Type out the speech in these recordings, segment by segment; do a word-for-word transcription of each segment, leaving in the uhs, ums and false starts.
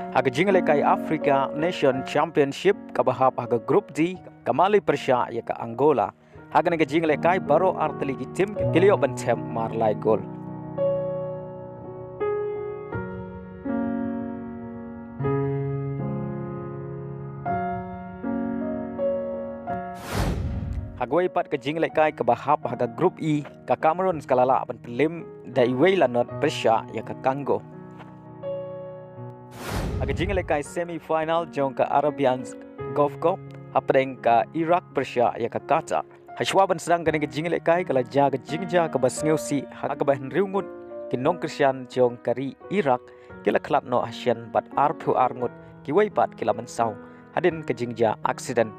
Ha ka jingïalehkai Africa Nation Championship kaba hap ha ka Group D, ka Mali pyrshah ïa ka Angola. Ha kane ka jingïalehkai baroh artylli ki tim ki la ïoh ban thep mar lai gol. Ha kawei pat ka jingïalehkai kaba hap ha ka Group E, ka Cameroon ka la lah ban pynlip da iwei la not pyrshah ïa ka Congo. Ha ka jingïalehkai semi final jong ka Arabian Gulf Cup, hapdeng ka Iraq pyrshah ïa ka Qatar. Hashwa ban sdang kane ka jingïalehkai ka la jia ka jingjia kaba sngewsih, ha kaba hynriew ngut ki nongkyrshan jong ka ri Iraq ki la khlad noh hashen bad arphew ar ngut kiwei pat ki la mynsaw hadien ka jingjia accident.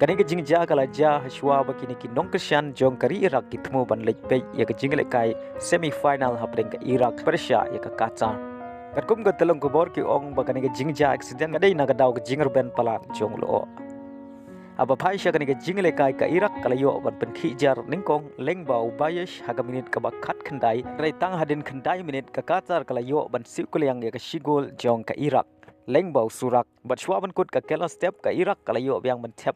Kane ka jingjia ka la jia hashwa ba kine ki nongkyrshan jong ka ri Iraq ki thmu ban leit peit ïa ka jingïalehkai semi final hapdeng ka Iraq pyrshah ïa ka Qatar. Katkum ka tyllong khubor ki ong ba kane ka jingjia accident ka dei na ka daw ka jingrben palat jong u lyoh. Haba phai sha kane ka jingïalehkai, ka Iraq ka la ïoh ban pynkhih jar nyngkong lyngba u Bayesh ha ka minit kaba khatkhyndai, hynrei tang hadien khyndai minit ka Qatar ka la ïoh ban siew kylliang ïa ka shi gol jong ka Iraq lyngba u Surak. Bad shwa ban kut ka kylla step, ka Iraq ka la ïoh biang ban thep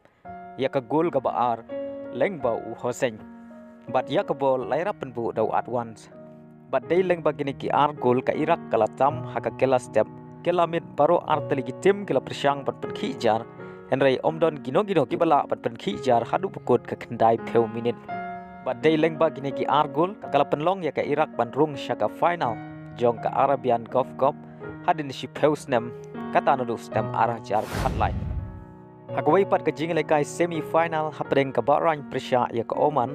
ïa ka gol kaba ar lyngba u Hossein. Bad ïa ka bol la ïarap pynbuh da u Adwan. Bad dei lyngba kine ki ar gol ka Iraq ka la tam ha ka kylla step. Kylla miet baroh artylli ki tim ki la pyrshang ban pynkhih jar, hynrei ym don kino kino kiba lah ban pynkhih jar haduh ba kut ka khyndaiphew minit. Bad dei lyngba kine ki ar gol ka la pynlong ïa ka Iraq ban rung sha ka final jong ka Arabian Gulf Cup hadien shiphew snem, kata naduh snem ar hajar khatlai. Ha kawei pat ka jingïalehkai semi final hapdeng ka Bahrain pyrshah ïa ka Oman.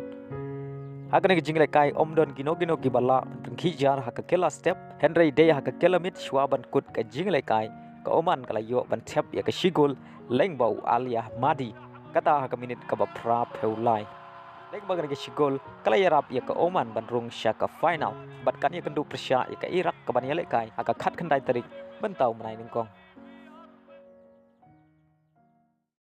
Ha kane ka jingïalehkai ym don kino kino kiba lah ban pynkhih jar ha ka kylla step, hynrei dei ha ka kylla miet shwa ban kut ka jingïalehkai, ka Oman ka la ïoh ban thep ïa ka shi gol lyngba u Ali Ahmadi, kata ha ka minit kaba phraphew lai. Lyngba kane ka shi gol ka la ïarap ïa ka Oman ban rung sha ka final bad kan ïakynduh pyrshah ïa ka Iraq kaban ïalehkai ha ka khatkhyndai tarik mynta u bnai nyngkong.